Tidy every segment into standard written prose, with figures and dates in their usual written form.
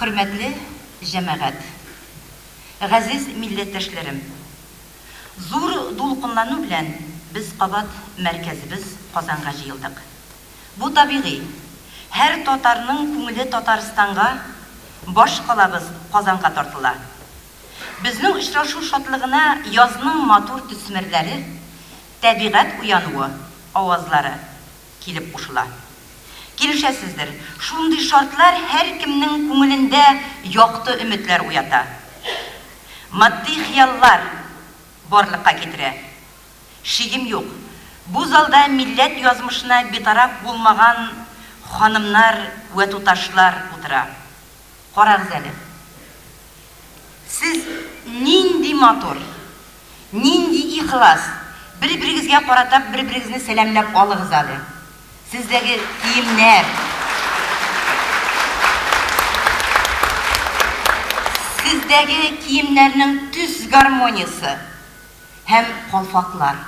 Хөрмәтле җәмәгать! Газиз милләттәшләрем! Зур дулкынлану белән без кабат мәркәзебез Казанга җыелдык. Бу табигый. Һәр татарның күңеле Татарстанга, баш калабыз Казанга тартыла. Безнең очрашу шатлыгына язның матур төсмерләре, тәбигать уянуы авазлары килеп кушыла. Килешәсездер, шундый шартлар һәркемнең күңелендә якты өметләр уята. Матди хыяллар барлыкка китерә. Шигем юк, бу залда милләт язмышына битараф булмаган ханымнар вә туташлар утыра. Карагыз әле. Сез нинди матур, нинди ихлас, бер-берегезгә карата бер-берегезне сәламләп алыгыз әле. Сездәге киемнәр. Сездәге киемнәрнең төс гармониясе һәм калфаклар.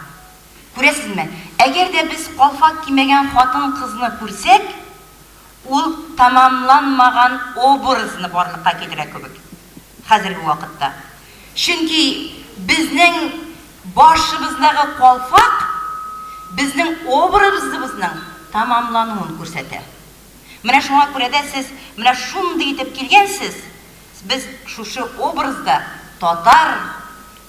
Күрәсезме, әгәр дә без калфак кимәгән хатын-кызны күрсәк, Ул тәмамланмаган образны барлыкка китерә кебек хәзерге вакытта. Чөнки безнең башыбыздагы калфак безнең образыбызның тәмамлануын күрсәтә. Менә шуңа күрә дә сез менә шундый итеп килгәнсез, без шушы образда татар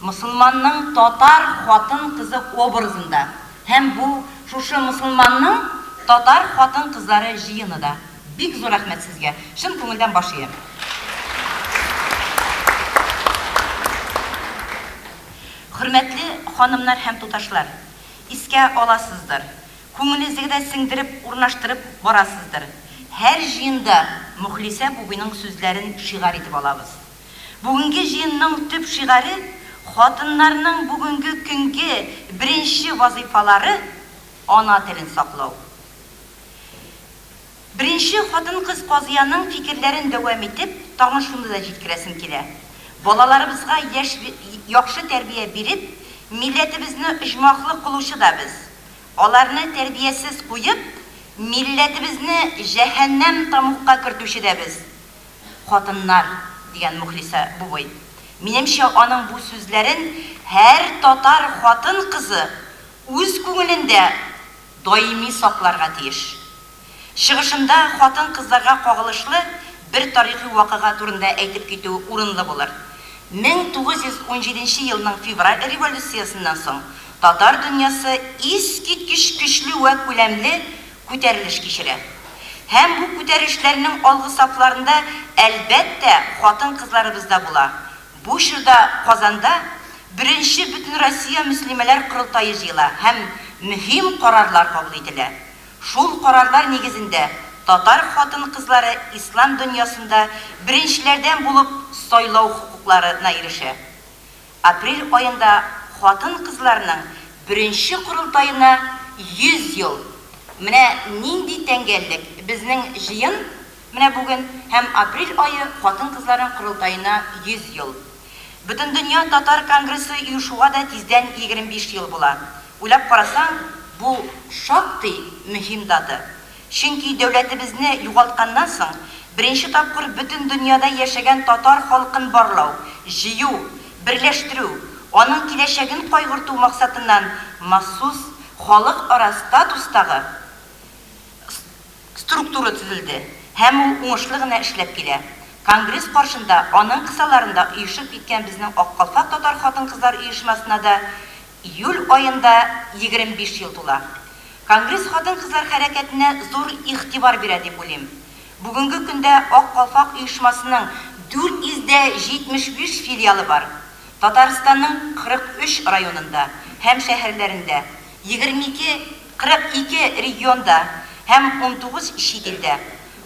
Мосылманның татар хатын-кызы образында һәм бу шушы мосылманның татар хатын-кызлары җыены да. Бик зур рәхмәт сезгә. Чын күңелдән баш иям. Хөрмәтле ханымнар һәм туташлар, искә аласыздыр, күңелегезгә сеңдереп, урнаштырып барасыздыр, һәр җыенда Мөхлисә Бубыйның сүзләрен шигарь итеп алабыз. Бүгенге җыенның төп шигаре, хатыннарның бүгенге көнге беренче вазыйфалары, ана телен саклау. Беренче хатын-кыз казыяның фикерләрен дәвам итеп, тагын шуны да җиткерәсем килә, балаларыбызга яшь яхшы тәрбия биреп, милләтебезне оҗмахлы кылучы да без. Аларны тәрбиясез куеп, милләтебезне җәһәннәм тамукка кертүче дә без. Хатыннар, дигән Мөхлисә Бубый. Минемчә, аның бу сүзләрен һәр татар хатын-кызы үз күңелендә даими сакларга тиеш. Чыгышымда хатын-кызларга кагылышлы бер тарихи вакыйга турында әйтеп китү урынлы булыр. 1917 нче елның февраль революциясеннән соң татар дөньясы искиткеч көчле вә күләмле күтәрелеш кичерә. Һәм бу күтәрешләрнең алгы сафларында, әлбәттә, хатын-кызларыбыз да була. Бу чорда Казанда Беренче Бөтенроссия мөслимәләр корылтае җыела һәм мөһим карарлар кабул ителә. Шул карарлар нигезендә татар хатын-кызлары ислам дөньясында беренчеләрдән булып сайлау хокукларына ирешә. Апрель аенда хатын-кызларның беренче корылтаена 100 ел. Менә нинди тәңгәллек, безнең җыен менә бүген һәм апрель ае хатын-кызларның корылтаена 100 ел. Бөтендөнья татар конгрессы оешуга да тиздән 25 ел була. Уйлап карасаң, бу шактый мөһим дата. Чөнки дәүләтебезне югалтканнан соң, беренче тапкыр бөтен дөньяда яшәгән татар халкын барлау, җыю, берләштерү, аның киләчәген кайгырту максатыннан махсус халыкара статустагы структура төзелде һәм ул уңышлы гына эшләп килә. Конгресс каршында, аның кысаларында оешып киткән безнең Ак калфак татар хатын-кызлар оешмасына да Июль аенда 25 ел тула. Конгресс хатын-кызлар хәрәкәтенә зур игътибар бирә дип уйлыйм. Бүгенге көндә Ак калфак оешмасының 475 филиалы бар. Татарстанның 43 районында һәм шәһәрләрендә, 22, 42 регионда һәм 19 чит илдә.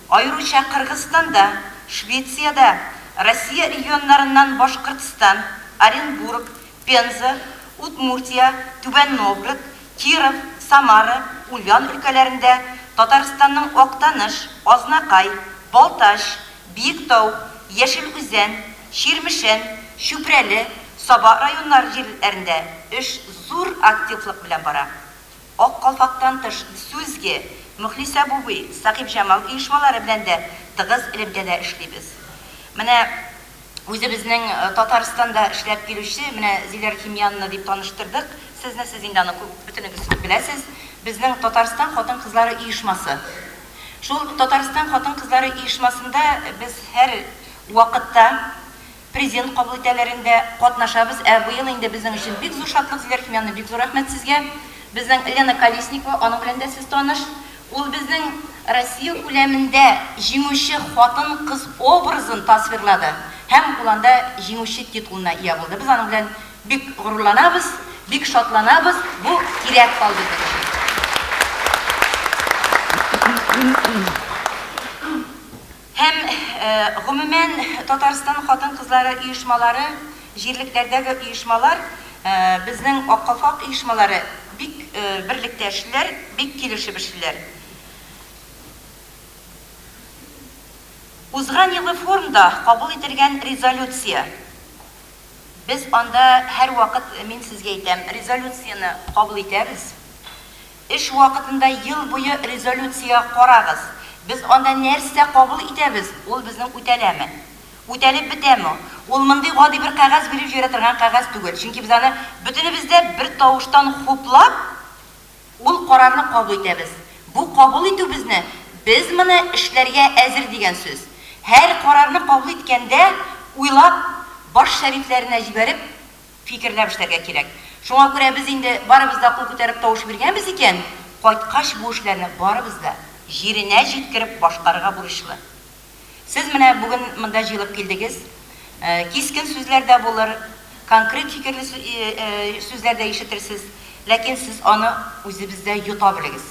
Аеруча Кыргызстанда, Швециядә, Россия регионнарыннан Башкортстан, Оренбург, Пенза, Удмуртия, Түбән Новгород, Киров, Самара, Ульян өлкәләрендә, Татарстанның Актаныш, Азнакай, Балтач, Биектау, Яшел Үзән, Чирмешән, Чүпрәле, Саба районнары җирлекләрендә эш зур активлык белән бара. Ак калфактан тыш, Сүзге, Мөхлисә Бубый, Сәхибҗамал оешмалары белән дә тыгыз элемтәдә эшлибез. Менә үзебезнең Татарстанда эшләп килүче, менә Зилә Рхимьянна дип таныштырдык сезне, сез инде аны күп, бөтенегез беләсез, безнең Татарстан хатын-кызлары оешмасы. Шул Татарстан хатын-кызлары оешмасында без һәр вакытта Президент кабул итәләрендә катнашабыз. Ә быел инде безнең өчен бик зур шатлык, Зилә Рхимьяновна, бик зур рәхмәт сезгә. Безнең Лена Колесникова, аның белән дә сез таныш. Ул безнең Россия күләмендә җиңүче хатын-кыз образын тасвирлады һәм ул анда җиңүче титулына ия булды. Без аның белән бик горурланабыз, бик шатланабыз, бу кирәк хал безнең өчен. Һәм, гомумән, Татарстан хатын-кызлары оешмалары, җирлекләрдәге оешмалар, безнең Ак калфак оешмалары бик берлектә эшлиләр, бик килешеп эшлиләр. Узган елгы форумда кабул ителгән резолюция, без анда һәрвакыт, мин сезгә әйтәм, резолюцияне кабул итәбез, Эш вакытында ел буе резолюциягә карагыз. Без анда нәрсә кабул итәбез, ул безнең үтәләме? Үтәлеп бетәме? Ул мондый гади бер кәгазь биреп җибәрә торган кәгазь түгел. Чөнки без аны бөтенебез дә бер тавыштан хуплап, ул карарны кабул итәбез. Бу кабул итү безне, без моны эшләргә әзер дигән сүз. Һәр карарны кабул иткәндә, уйлап, баш шәрифләренә җибәреп, Фикерләп эшләргә кирәк. Шуңа күрә без инде барыбыз да кул күтәреп тавыш биргәнбез икән, кайткач бу эшләрне барыбыз да җиренә җиткереп башкарырга бурычлы. Сез менә бүген монда җыелып килдегез. Кискен сүзләр дә булыр, конкрет фикерле сүзләр дә ишетерсез, ләкин сез аны үзебездә йота белегез.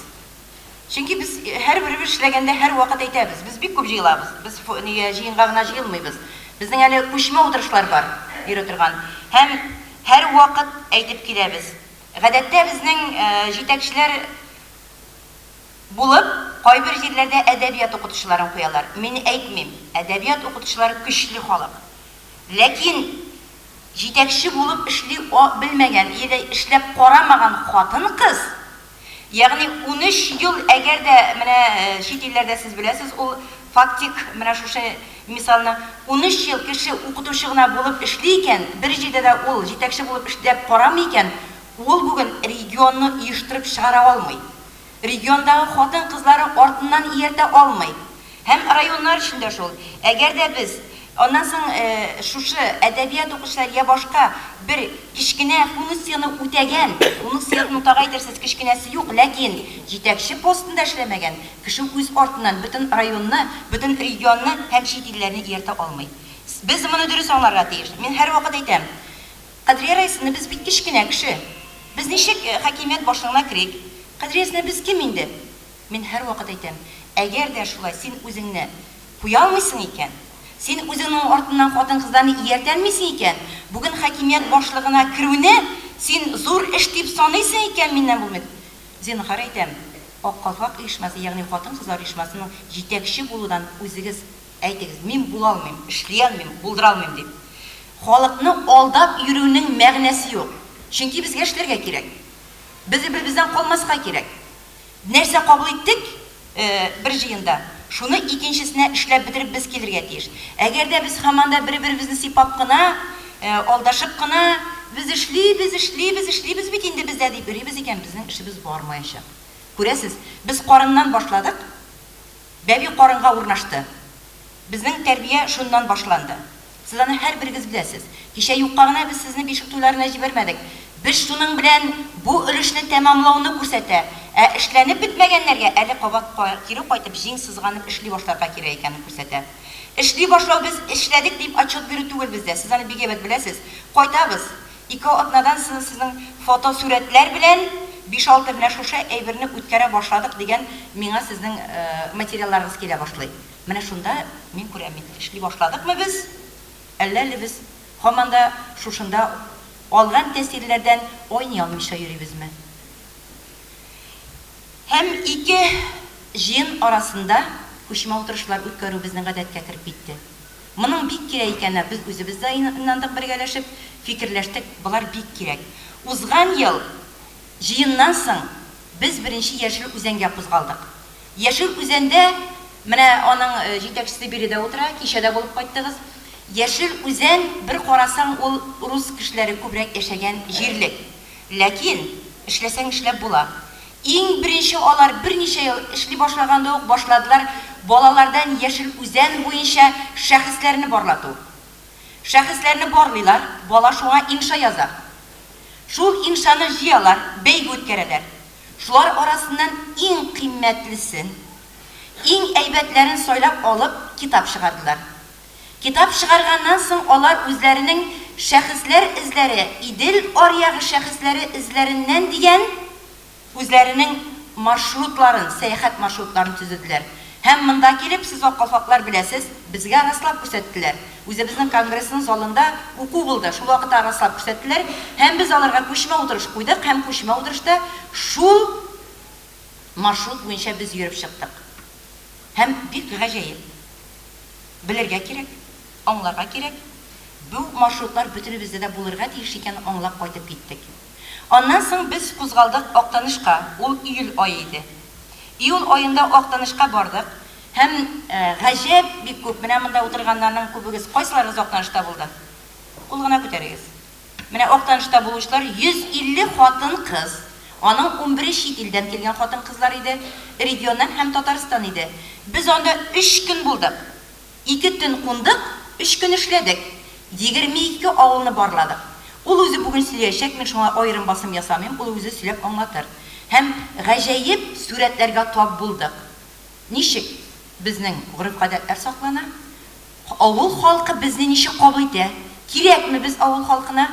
Чөнки без һәрберебез эшләгәндә һәрвакыт әйтәбез, без бик күп җыелабыз, без нигә җыенга гына җыелмыйбыз. Безнең әле күчмә утырышлар бар, йөри торган. Һәм һәрвакыт әйтеп киләбез. Гадәттә безнең җитәкчеләр булып, кайбер җирләрдә әдәбият укытучыларын куялар. Мин әйтмим, әдәбият укытучылары көчле халык. Ләкин җитәкче булып эшли белмәгән, или эшләп карамаган хатын-кыз, Ягъни 13 ел, әгәр дә менә чит илләрдә сез беләсез ул фактик менә шушы мисалны, 13 ел кеше укытучы гына булып эшли икән, бер җирдә дә ул җитәкче булып эшләп карамый икән, ул бүген регионны оештырып чыгара алмый. Региондагы хатын-кызлары артыннан ияртә алмый. Һәм районнар өчен дә шул. Әгәр дә без аннан соң шушы әдәбият укучылар я башка бер кечкенә функцияне үтәгән, функциясенең тагы әйтерсез кечкенәсе юк, ләкин җитәкче постында эшләмәгән кеше үз артыннан бөтен районны, бөтен регионны һәм чит илләрне ияртә алмый. Без моны дөрес аңларга тиеш. Мин һәрвакыт әйтәм, Кадрия Раисовна, без бит кечкенә кеше. Без ничек хакимият башлыгына керик? Кадрия Раисовна, без кем инде? Мин һәрвакыт әйтәм, әгәр дә шулай син үзеңне куя алмыйсың икән, син үзеңнең артыннан хатын-кызларны ияртәлмисең икән, бүген хакимият башлыгына керүне син зур эш дип саныйсың икән, миннән булмый. Зинһар әйтәм, Ак калфак оешмасы, ягъни хатын-кызлар оешмасының җитәкче булудан үзегез әйтегез, мин була алмыйм, эшли алмыйм, булдыра алмыйм дип. Халыкны алдап йөрүнең мәгънәсе юк. Чөнки безгә эшләргә кирәк. Без бер-беребездән калмаска кирәк. Нәрсә кабул иттек бер җыенда, шуны икенчесенә эшләп бетереп без килергә тиеш. Әгәр дә без һаман да бер-беребезне сыйпап кына, алдашып кына, без эшлибез, эшлибез, эшлибез бит инде без дә дип йөрибез икән, безнең эшебез бармаячак. Күрәсез, без карыннан башладык, бәби карынга урнашты. Безнең тәрбия шуннан башланды. Сез аны һәрберегез беләсез. Кичә юкка гына без сезне бишек туйларына җибәрмәдек. Без шуның белән бу өлешне тәмамлауны күрсәтә, ә эшләнеп бетмәгәннәргә әле кабат кире кайтып җиң сызганып эшли башларга кирәк икәнен күрсәтә. Эшли башлау без эшләдек дип отчет бирү түгел бездә, сез аны бик әйбәт беләсез. Кайтабыз, ике атнадан соң сезнең фотосурәтләр белән биш-алты менә шушы әйберне үткәрә башладык дигән миңа сезнең материалларыгыз килә башлый. Менә шунда мин күрәм бит, эшли башладыкмы без, әллә әле без һаман да шушында алган тәэсирләрдән айный алмыйча йөрибезме? Һәм ике җыен арасында күчмә утырышлар үткәрү безнең гадәткә кереп китте. Моның бик кирәк икәненә без үзебез дә инандык, бергәләшеп фикерләштек, болар бик кирәк. Узган ел җыеннан соң без беренче Яшел Үзәнгә кузгалдык. Яшел Үзәндә. Менә аның җитәкчесе биредә утыра, кичә дә булып кайттыгыз. Яшел Үзән, бер карасаң, ул рус кешеләре күбрәк яшәгән җирлек. Ләкин, эшләсәң эшләп була. Иң беренче алар берничә ел эшли башлаганда ук башладылар балалардан Яшел Үзән буенча шәхесләрне барлату. Шәхесләрне барлыйлар, бала шуңа инша яза. Шул иншаны җыялар, бәйге үткәрәләр. Шулар арасыннан иң кыйммәтлесен, иң әйбәтләрен сайлап алып, китап чыгардылар. Китап чыгарганнан соң алар үзләренең Шәхесләр эзләре, Идел аръягы шәхесләре эзләреннән дигән үзләренең маршрутларын, сәяхәт маршрутларын төзеделәр. Һәм монда килеп, сез ак калфаклар беләсез, безгә раслап күрсәттеләр. Үзебезнең конгрессның залында уку булды, шул вакытта раслап күрсәттеләр. Һәм без аларга күчмә утырыш куйдык һәм күчмә утырышта шул маршрут буенча без йөреп чыктык. Һәм бик гаҗәеп. Белергә кирәк, аңларга кирәк, бу маршрутлар бөтенебездә дә булырга тиеш икәнен аңлап кайтып киттек. Аннан соң без кузгалдык Актанышка, ул июль ае иде. Июль аенда Актанышка бардык һәм гаҗәп бик күп, менә монда утырганнарның күбегез, кайсыларыгыз Актанышта булды? Кул гына күтәрегез. Менә Актанышта булучылар 150 хатын-кыз, аның унбере чит илдән килгән хатын-кызлар иде, регионнан һәм Татарстан иде. Без анда өч көн булдык. Ике төн кундык, өч көн эшләдек. 22 авылны барладык. Ул үзе бүген сөйләячәк, мин шуңа аерым басым ясамыйм, ул үзе сөйләп аңлатыр. Һәм гаҗәеп сурәтләргә тап булдык. Ничек безнең гореф-гадәтләр саклана? Авыл халкы безне ничек кабул итә? Кирәкме без авыл халкына?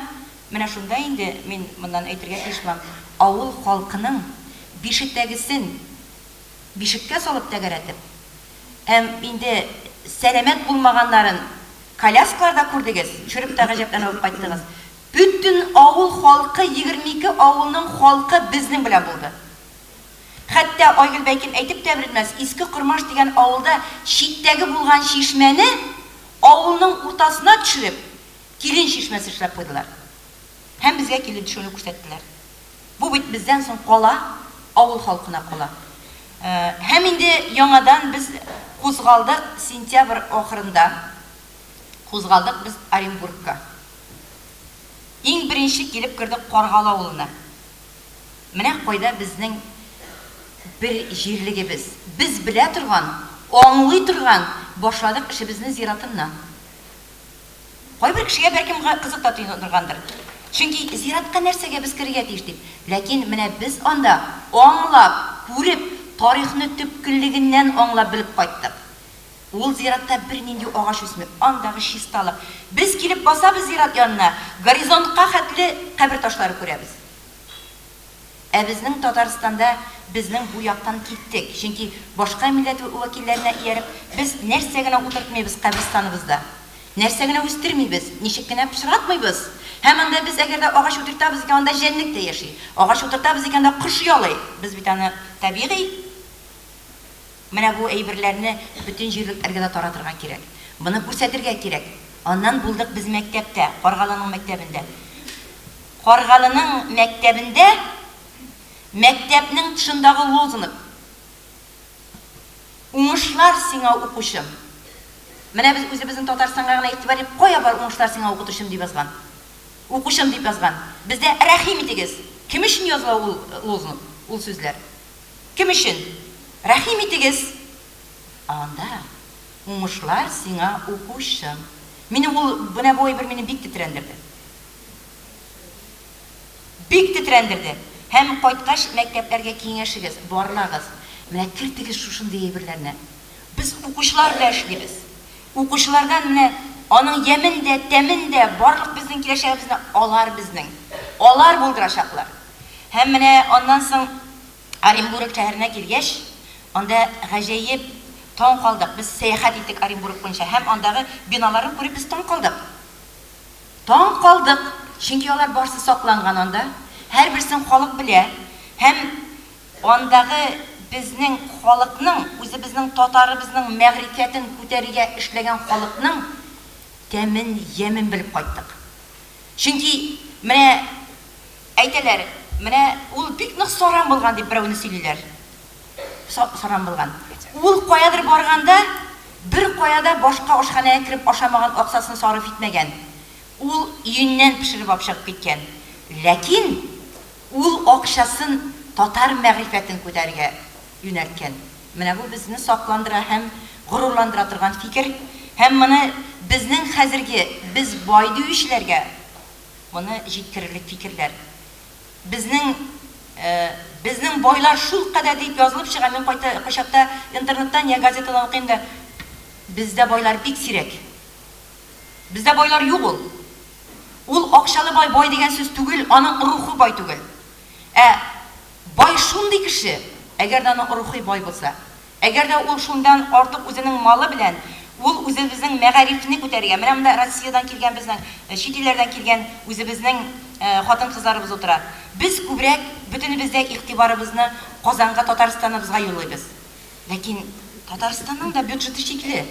Менә шунда инде мин моннан әйтергә тиеш булам, авыл халкының бишектәгесен бишеккә салып тәгәрәтеп, һәм инде сәламәт булмаганнарын коляскаларда күрдегез, төшереп тә гаҗәпләнеп кайттыгыз. Бөтен авыл халкы, 22 авылның халкы безнең белән булды. Хәтта Айгөл бәлкем әйтеп тә белмәс, Иске Кормаш дигән авылда читтәге булган чишмәне авылның уртасына төшереп, килен чишмәсе эшләп куйдылар. Һәм безгә килен төшерүне күрсәттеләр. Бу бит бездән соң кала, авыл халкына кала. Һәм инде яңадан без кузгалдык сентябрь ахырында, кузгалдык без Оренбургка. Иң беренче килеп кердек Каргалы авылына. Менә кайда безнең бер җирлегебез. Без белә торган, аңлый торган, башладык эшебезне зиратыннан. Кайбер кешегә бәлкем кызык та тоелгандыр. Чөнки зиратка нәрсәгә без керергә тиеш дип. Ләкин менә без анда аңлап, күреп, тарихны төпкеллегеннән аңлап белеп кайттык. Ул зиратта бернинди агач үсми, андагы чисталык. Без килеп басабыз зират янына, горизонтка хәтле кабер ташлары күрәбез. Ә безнең Татарстанда безнең бу яктан киттек, чөнки башка милләт вәкилләренә ияреп, без нәрсә генә утыртмыйбыз каберстаныбызда, нәрсә генә үстермибез, ничек кенә пычратмыйбыз. Һәм анда без әгәр дә агач утыртабыз икән, анда җәнлек тә яши. Агач утыртабыз икән, анда кош ялый. Без бит аны табигый. Менә бу әйберләрне бөтен җирлекләргә дә таратырга кирәк. Моны күрсәтергә кирәк. Аннан булдык без мәктәптә, Каргалының мәктәбендә. Каргалының мәктәбендә мәктәпнең тышындагы лозунг, Уңышлар сиңа, укучым! Менә без үзебезнең Татарстанга гына игътибар итеп, кая бар уңышлар сиңа, укытучым дип язган. Укучым дип язган. Бездә рәхим итегез. Кем өчен языла ул лозунг, ул сүзләр? Кем өчен? Рәхим итегез! Ә анда, Уңышлар сиңа, укучым! Мине ул, менә бу әйбер мине бик тетрәндерде. Бик тетрәндерде. Һәм кайткач, мәктәпләргә киңәшегез, барлагыз. Менә кертегез шушындый әйберләрне. Без укучылар белән эшлибез. Укучылардан менә аның ямен дә, тәмен дә, барлык безнең киләчәгебезне алар безнең. Алар булдырачаклар. Һәм менә аннан соң Оренбург шәһәренә килгәч, анда гаҗәеп таң калдык. Без сәяхәт иттек Оренбург буенча һәм андагы биналарны күреп без таң калдык. Таң калдык, чөнки алар барсы сакланган анда, һәрберсен халык белә һәм андагы безнең халыкның, үзебезнең татарыбызның мәгърифәтен күтәрергә эшләгән халыкның тәмен, ямен белеп кайттык. Чөнки менә Әйтәләр, менә ул бик нык саран булган дип берәүне сөйлиләр. Саран булган. Ул каядыр барганда, бер кая да башка ашханәгә кереп ашамаган, акчасын сарыф итмәгән. Ул өеннән пешереп алып чыгып киткән. Ләкин ул акчасын татар мәгърифәтен күтәрергә юнәлткән. Менә бу безне сакландыра һәм горурландыра торган фикер. Һәм моны безнең хәзерге без бай диючеләргә моны җиткерерлек фикерләр. Безнең безнең байлар шулкадәр дип язылып чыга, мин кайта кайчакта интернеттан я газетадан укыйм да, бездә байлар бик сирәк. Бездә байлар юк ул. Ул акчалы бай, бай дигән сүз түгел, аның рухы бай түгел. Ә бай шундый кеше, әгәр дә аның рухи бай булса, әгәр дә ул шундан артык үзенең малы белән, ул үзебезнең мәгарифне күтәрергә, менә монда Россиядән килгән безнең, чит илләрдән килгән үзебезнең хатын-кызларыбыз утыра. Без күбрәк бөтенебез дә игътибарыбызны Казанга, Татарстаныбызга юллыйбыз. Ләкин Татарстанның да бюджеты чикле.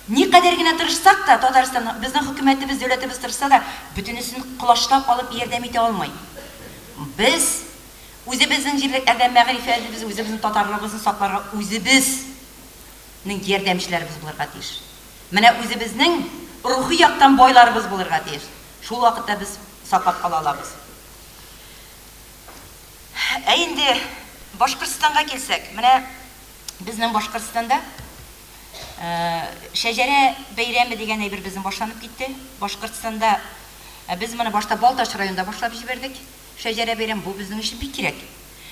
Никадәр генә тырышсак та, Татарстан, безнең хөкүмәтебез, дәүләтебез тырышса да, бөтенесен колачлап алып ярдәм итә алмый. Без үзебезнең җирлекләрдә мәгърифәтебез, үзебезнең татарлыгыбызны сакларга үзебезнең ярдәмчеләребез булырга тиеш. Менә үзебезнең рухи яктан байларыбыз булырга тиеш. Шул вакытта без саклап кала алабыз. Ә инде Башкортстанга килсәк, менә безнең Башкортстанда Шәҗәрә бәйрәме дигән әйбер безнең башланып китте. Башкортстанда без моны башта Балтач районында башлап җибәрдек. Шәҗәрә бәйрәм бу безнең өчен бик кирәк.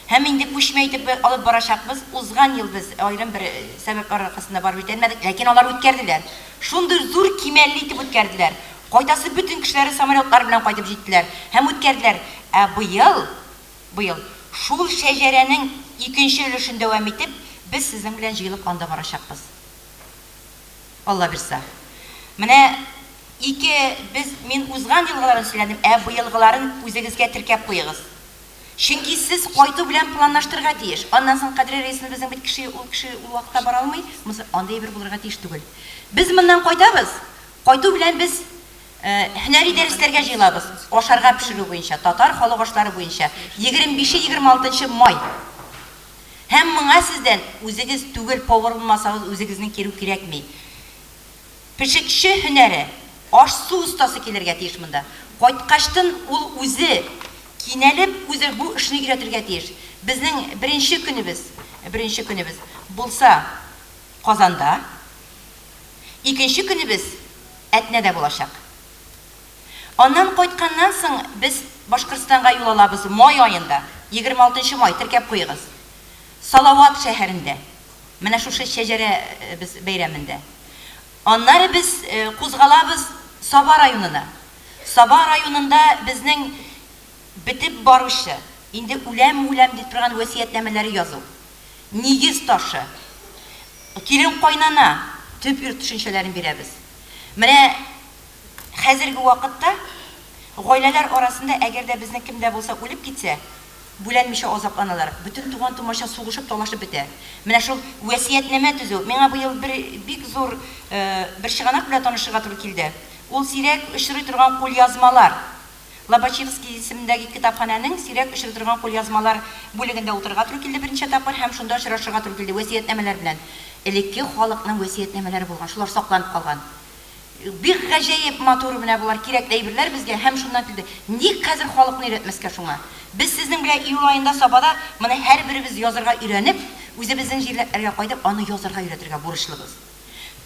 Һәм инде күчмә итеп алып барачакбыз. Узган ел без аерым бер сәбәпләр аркасында барып җитәлмәдек, ләкин алар үткәрделәр. Шундый зур кимәлле итеп үткәрделәр. Кайтасы бөтен кешеләре самолетлар белән кайтып җиттеләр һәм үткәрделәр. Ә быел Быел, шул шәҗәрәнең икенче өлешен дәвам итеп, без сезнең белән җыелып анда барачакбыз. Алла бирса. Менә ике, без, мин узган елгыларын сөйләдем, ә быелгыларын үзегезгә теркәп куегыз. Чөнки сез кайту белән планлаштырырга тиеш. Аннан соң Кадрия Рәисовна безнең бит кеше, ул кеше ул вакытта бара алмый. Монысы андый әйбер булырга тиеш түгел. Без моннан кайтабыз, кайту белән без Һөнәри дәресләргә җыелабыз, ашарга пешерү буенча, татар халык ашлары буенча, 25-26 нчы май. Һәм моңа сездән, үзегез түгел, повар булмасагыз, үзегезнең керү кирәкми. Пешекче һөнәре, аш-су остасы килергә тиеш монда. Кайткачтын ул үзе кинәлеп, үзе бу эшне өйрәтергә тиеш. Безнең беренче көнебез, беренче көнебез булса Казанда, икенче көнебез Әтнәдә булачак. Аннан кайтканнан соң без Башкортстанга юл алабыз май аенда, 26 нчы май, теркәп куегыз. Салават шәһәрендә. Менә шушы шәҗәрә без бәйрәмендә. Аннары без кузгалабыз Саба районына. Саба районында безнең бетеп баручы, инде үләм-үләм дип торган вәсыятьнамәләре язу. Нигез ташы, килен-кайнана, төп йорт төшенчәләрен бирәбез. Менә хәзерге вакытта гаиләләр арасында әгәр дә безнең кем дә булса үлеп китсә, бүләнмичә азапланалар. Бөтен туган-тумача сугышып, талашып бетә. Менә шул вәсыятьнамә төзү. Миңа быел бер бик зур бер чыганак белән танышырга туры килде. Ул сирәк очрый торган кулъязмалар. Лобачевский исемендәге китапханәнең сирәк очрый торган кулъязмалар бүлегендә утырырга туры килде берничә тапкыр һәм шунда очрашырга туры килде вәсыятьнамәләр белән. Элекке халыкның вәсыятьнамәләре булган, шулар сакланып калган. Бик гаҗәеп матур менә болар кирәкле әйберләр безгә һәм шуннан килде. Ник хәзер халыкны өйрәтмәскә шуңа? Без сезнең белән июль аенда Сабада моны һәрберебез язырга өйрәнеп, үзебезнең җирлекләргә кайтып, аны язырга өйрәтергә бурычлыбыз.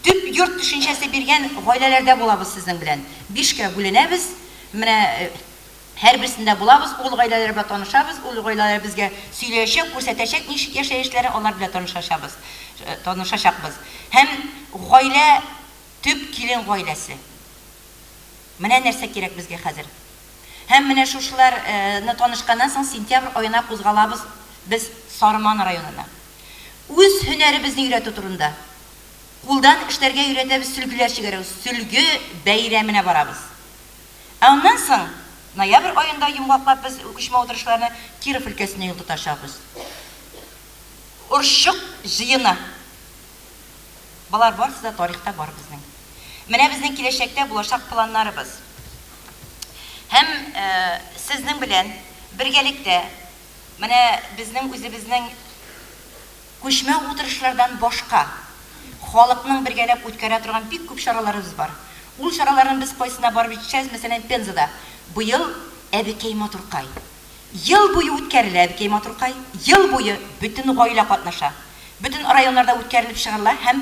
Төп йорт төшенчәсе биргән гаиләләрдә булабыз сезнең белән. Бишкә бүленәбез. Менә һәрберсендә булабыз, ул гаиләләр белән танышабыз, ул гаиләләр безгә сөйләячәк, күрсәтәчәк ничек яшәешләрен, алар белән танышачабыз, танышачакбыз. Һәм гаилә, төп килен гаиләсе. Менә нәрсә кирәк безгә хәзер. Һәм менә шушыларны танышканнан соң сентябрь аена кузгалабыз без Сарман районына. Үз һөнәребезне өйрәтү турында. Кулдан эшләргә өйрәтәбез, сөлгеләр чигәрәбез, сөлге бәйрәменә барабыз. Ә аннан соң, ноябрь аенда йомгаклап без күчмә утырышларны Киров өлкәсенә юл тотачакбыз. Орчык җыены. Болар барысы да тарихта бар безнең. Менә безнең киләчәктә булачак планнарыбыз. Һәм сезнең белән бергәлектә менә безнең үзебезнең. Күчмә утырышлардан башка, халыкның бергәләп үткәрә торган бик күп чараларыбыз бар. Ул чараларның без кайсына барып җитешәбез, мәсәлән, Пензада быел Әбекәй матуркай. Ел буе үткәрелә Әбекәй матуркай, ел буе бөтен гаилә катнаша. Бөтен районнарда үткәрелеп чыгарыла һәм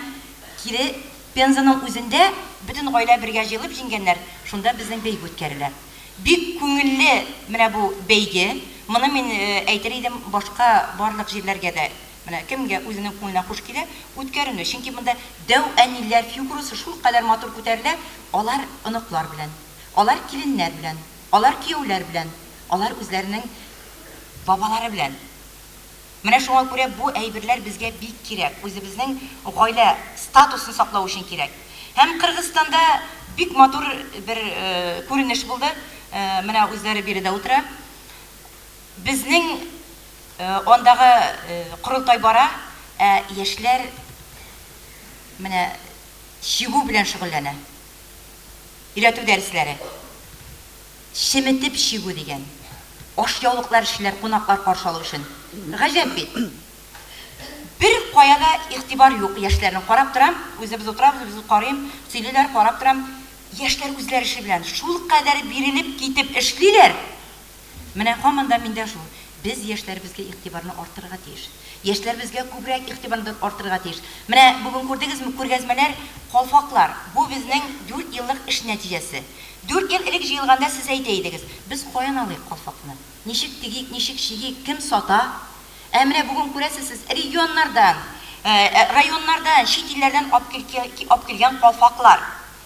кире Пензаның үзендә бөтен гаилә бергә җыелып җиңгәннәр, шунда безнең бәйге үткәрелә. Бик күңелле менә бу бәйге. Моны мин әйтер идем башка барлык җирләргә дә. Менә кемгә үзенең күңеленә хуш килә, үткәрүне. Чөнки монда дәү әниләр фигурасы шулкадәр матур күтәрелә, алар оныклар белән, алар киленнәр белән, алар кияүләр белән, алар үзләренең бабалары белән. Менә шуңа күрә бу әйберләр безгә бик кирәк, үзебезнең гаилә статусын саклау өчен кирәк. Һәм Кыргызстанда бик матур бер күренеш булды, менә үзләре биредә утыра. Безнең андагы корылтай бара, ә яшьләр менә чигү белән шөгыльләнә. Өйрәтү дәресләре. Чеметеп чигү дигән. Ашъяулыклар эшлиләр кунаклар каршы алу өчен. Гаҗәп бит. Бер кая да игътибар юк яшьләрнең. Карап торам, үзебез утырабыз, үзебез карыйм, сөйлиләр, карап торам. Яшьләр үзләре эше белән шулкадәр бирелеп китеп эшлиләр. Менә һаман да миндә шул, без яшьләребезгә игътибарны арттырырга тиеш. Яшьләребезгә күбрәк игътибарны арттырырга тиеш. Менә бүген күрдегезме, күргәзмәләр, калфаклар, бу безнең дүрт еллык эш нәтиҗәсе. Дүрт ел элек җыелганда сез әйтә идегез, без каян алыйк калфакны, ничек тегик, ничек чигик, кем сата? Ә менә бүген күрәсез сез, регионнардан, районнардан, чит илләрдән ап килгән калфаклар.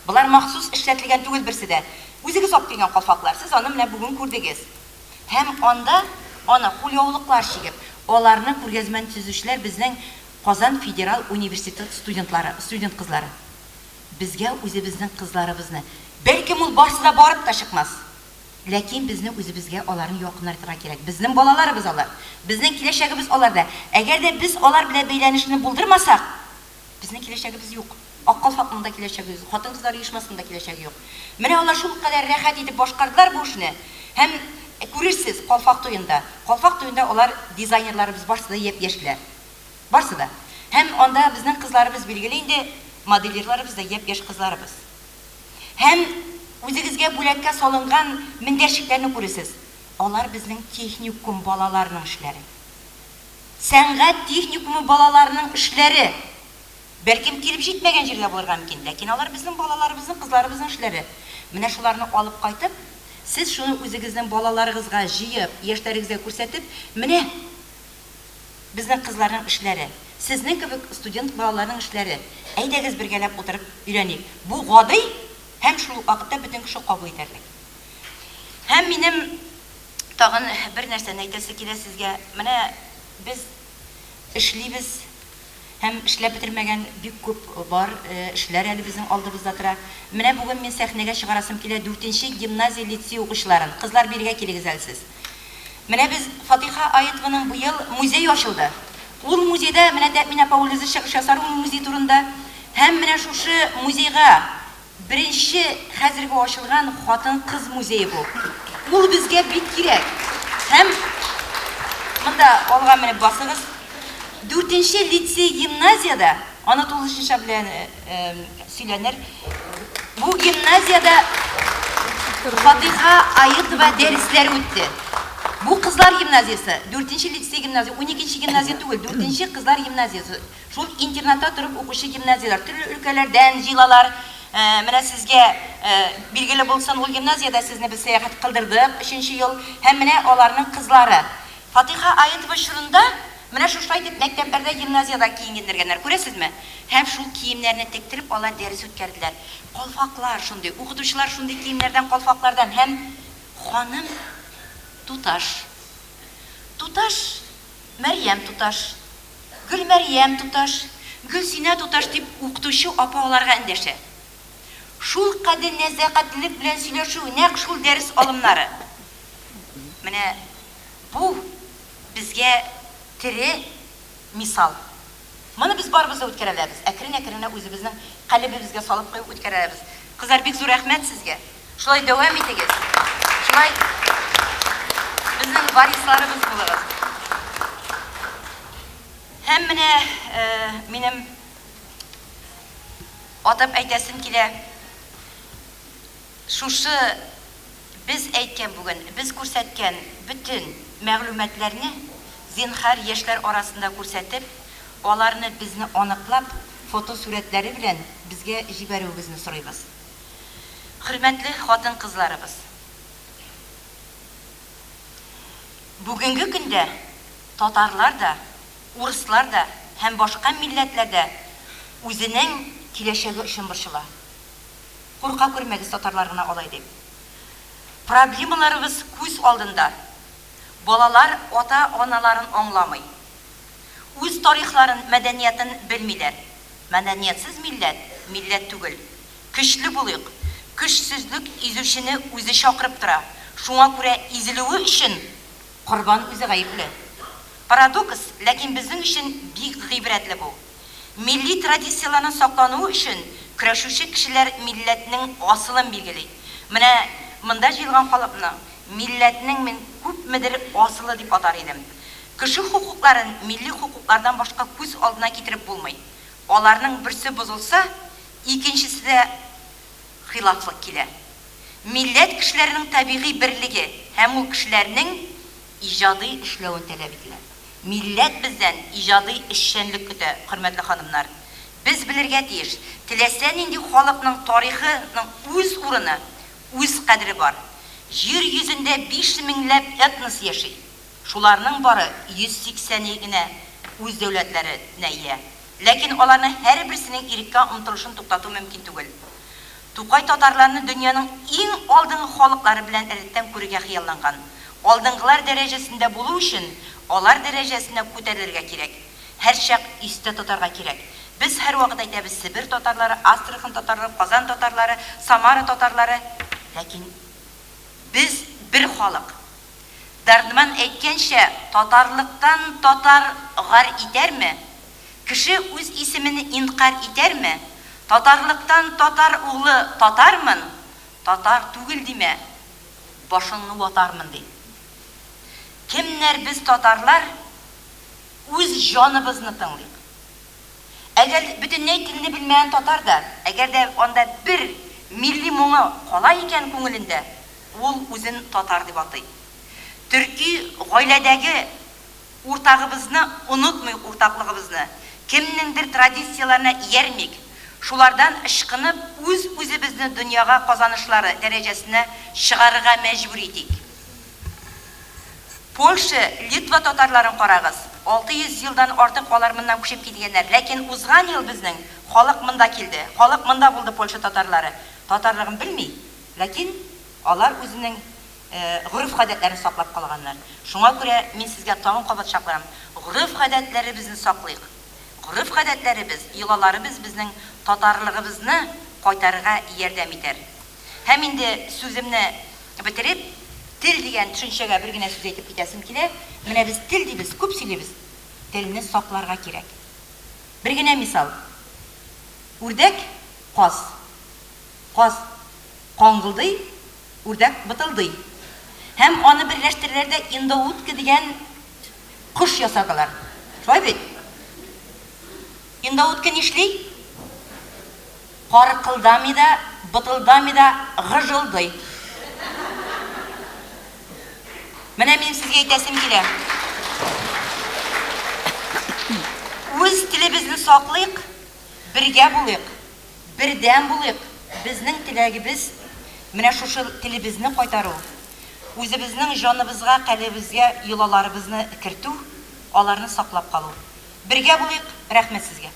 Болар махсус эшләтелгән түгел берсе дә. Үзегез алып килгән калфаклар. Сез аны менә бүген күрдегез. Һәм анда аны кулъяулыклар чигеп, аларны күргәзмәне төзүчеләр безнең Казан федерал университет студентлары, студент кызлары. Безгә үзебезнең кызларыбызны, бәлкем ул барсы да барып та чыкмас, ләкин безне үзебезгә аларны якынайтырга кирәк. Безнең балаларыбыз алар. Безнең киләчәгебез аларда. Әгәр дә без алар белән бәйләнешне булдырмасак, Безнең киләчәгебез юк. Ак калфакның да киләчәге юк, хатын-кызлар оешмасының да киләчәге юк. Менә алар шулкадәр рәхәт итеп башкардылар бу эшне. Һәм күрерсез, калфак туенда. Калфак туенда алар дизайнерларыбыз барсы да япь-яшьләр. Барсы да. Һәм анда безнең кызларыбыз, билгеле инде, модельерларыбыз да япь-яшь кызларыбыз. Һәм үзегезгә бүләккә салынган мендәрчекләрне күрерсез. Алар безнең техникум балаларының эшләре. Сәнгать техникумы балаларының эшләре, бәлкем, килеп җитмәгән җирдә булырга мөмкин, ләкин алар безнең балаларыбызның, кызларыбызның эшләре. Менә шуларны алып кайтып, сез шуны үзегезнең балаларыгызга җыеп, яшьләрегезгә күрсәтеп, менә безнең кызларның эшләре, сезнең кебек студент балаларның эшләре, әйдәгез бергәләп утырып өйрәник. Бу гади һәм шул ук вакытта бөтен кеше кабул итәрлек. Һәм минем Тагын бер нәрсәне әйтәсе килә сезгә. Менә без эшлибез һәм эшләп бетермәгән бик күп бар эшләр әле безнең алдыбызда тора. Менә бүген мин сәхнәгә чыгарасым килә дүртенче гимназия лицей укучыларын. Кызлар, бирегә килегез әле сез. Менә без Фатыйха Аитованың быел музее ачылды. Ул музейда менә Тәэмин апа ул үзе чыгыш ясар ул музей турында. Һәм менә шушы музейга Беренче хәзерге ачылган хатын-кыз музее бу. Ул безгә бик кирәк. Һәм монда алга менеп басыгыз. Дүртенче лицей-гимназиядә, аны тулысынча белән сөйләнер, бу гимназиядә Фатыйха Аитова дәресләр үтте. Бу кызлар гимназиясе, дүртенче лицей-гимназия, уникенче гимназия түгел, дүртенче кызлар гимназиясе. Шул интернатта торып укучы гимназияләр төрле өлкәләрдән җыелалар. Менә сезгә билгеле булсын, ул гимназиядә сезне без сәяхәт кылдырдык өченче ел. Һәм менә аларның кызлары. Фатыйха Аитова чорында менә шушылай итеп мәктәпләрдә, гимназиядә киенгендергәннәр, күрәсезме? Һәм шул киемнәрне тектереп алар дәрес үткәрделәр. Калфаклар шундый, укытучылар шундый киемнәрдән, калфаклардан һәм ханым туташ. Туташ, Мәрьям туташ. Гөлмәрьям туташ, Гөлсинә туташ дип укытучы апа аларга эндәшә. Шулкадәр нәзакәтлелек белән сөйләшү, нәкъ шул дәрес алымнары. Менә бу безгә тере мисал. Моны без барыбыз да үткәрә алабыз. Әкрен-әкрен генә үзебезнең калебебезгә салып куеп үткәрә алабыз. Кызлар, бик зур рәхмәт сезгә. Шулай дәвам итегез. Шулай безнең варисларыбыз булыгыз. Һәм менә минем атап әйтәсем килә, шушы без әйткән бүген, без күрсәткән бөтен мәгълүматларны, зинһар, яшьләр арасында күрсәтеп, аларны безне аныклап, фотосурәтләре белән безгә җибәрүегезне сорыйбыз. Хөрмәтле хатын-кызларыбыз! Бүгенге көндә татарлар да, урыслар да һәм башка милләтләр дә үзенең киләчәге өчен борчыла. Курка күрмәгез татарлар гына алай дип. Проблемаларыбыз күз алдында. Балалар ата-аналарын аңламый. Үз тарихларын, мәдәниятын белмиләр. Мәдәниятсез милләт, милләт түгел. Көчле булыйк. Көчсезлек изүчене үзе чакырып тора. Шуңа күрә изелүе өчен корбан үзе гаепле. Парадокс, ләкин безнең өчен бик гыйбрәтле бу. Милли традицияләрнең саклануы өчен көрәшүче кешеләр милләтнең асылын билгели. Менә монда җыелган халыкны милләтнең мин күпмедер асылы дип атар идем. Кеше хокукларын милли хокуклардан башка күз алдына китереп булмый. Аларның берсе бозылса, икенчесе дә хилафлык килә. Милләт кешеләренең табигый берлеге һәм ул кешеләрнең иҗади эшләвен таләп ителә. Милләт бездән иҗади эшчәнлек көтә, хөрмәтле ханымнар. Без белергә тиеш, теләсә нинди халыкның тарихы ның үз урыны, үз кадере бар. Җир йөзендә биш меңләп этнос яши. Шуларның бары 180 е генә үз дәүләтләре нә ия. Ләкин аларның һәрберсенең иреккә омтылышын туктату мөмкин түгел. Тукай татарларны дөньяның иң алдынгы халыклары белән рәттән күрергә хыялланган. Алдынгылар дәрәҗәсендә булу өчен, алар дәрәҗәсенә күтәрелергә кирәк. Һәрчак истә тотарга кирәк. Без һәрвакыт әйтәбез, Себер татарлары, Астрахань татарлары, Казан татарлары, Самара татарлары. Ләкин без бер халык. Дардман әйткәнчә, татарлыктан татар гар итәрме? Кеше үз исемен инкарь итәрме? Татарлыктан татар углы татармын, татар түгел димә, башыңны ватармын, ди. Кемнәр без татарлар, үз җаныбызны тыңлыйк. Әгәр бөтенләй телне белмәгән татар да, әгәр дә анда бер милли моңы кала икән күңелендә, Ул үзен татар дип атый. Төрки гаиләдәге уртагыбызны онытмыйк уртаклыгыбызны, кемнеңдер традицияләренә иярмик, шулардан ычкынып үз-үзебезне дөньяга казанышлары дәрәҗәсенә чыгарырга мәҗбүр итик. Польша, Литва татарларын карагыз, 600 елдан артык алар моннан күчеп килгәннәр, ләкин узган ел безнең халык монда килде, халык монда булды Польша татарлары, татарлыгын белми, Ләкин алар үзенең гореф-гадәтләрен саклап калганнар. Шуңа күрә мин сезгә тагын кабат чакырам, гореф-гадәтләребезне саклыйк. Гореф-гадәтләребез, йолаларыбыз безнең татарлыгыбызны кайтарырга ярдәм итәр. Һәм инде сүземне бетереп, тел дигән төшенчәгә бер генә сүз әйтеп китәсем килә. Менә без тел дибез, күп сөйлибез. Телне сакларга кирәк. Бер генә мисал. Үрдәк, каз. Каз каңгылдый, үрдәк бытылдый. Һәм аны берләштерделәр дә индоутка дигән кош ясадылар. Шулай бит? Индоутка нишли? Каркылдамый да, бытылдамый да, гыжылдый. Менә минем сезгә әйтәсем килә. Үз телебезне саклыйк, бергә булыйк. Бердәм булыйк, безнең теләгебез менә шушы телебезне кайтару, үзебезнең җаныбызга, калебебезгә йолаларыбызны кертү, аларны саклап калу. Бергә булыйк, рәхмәт сезгә.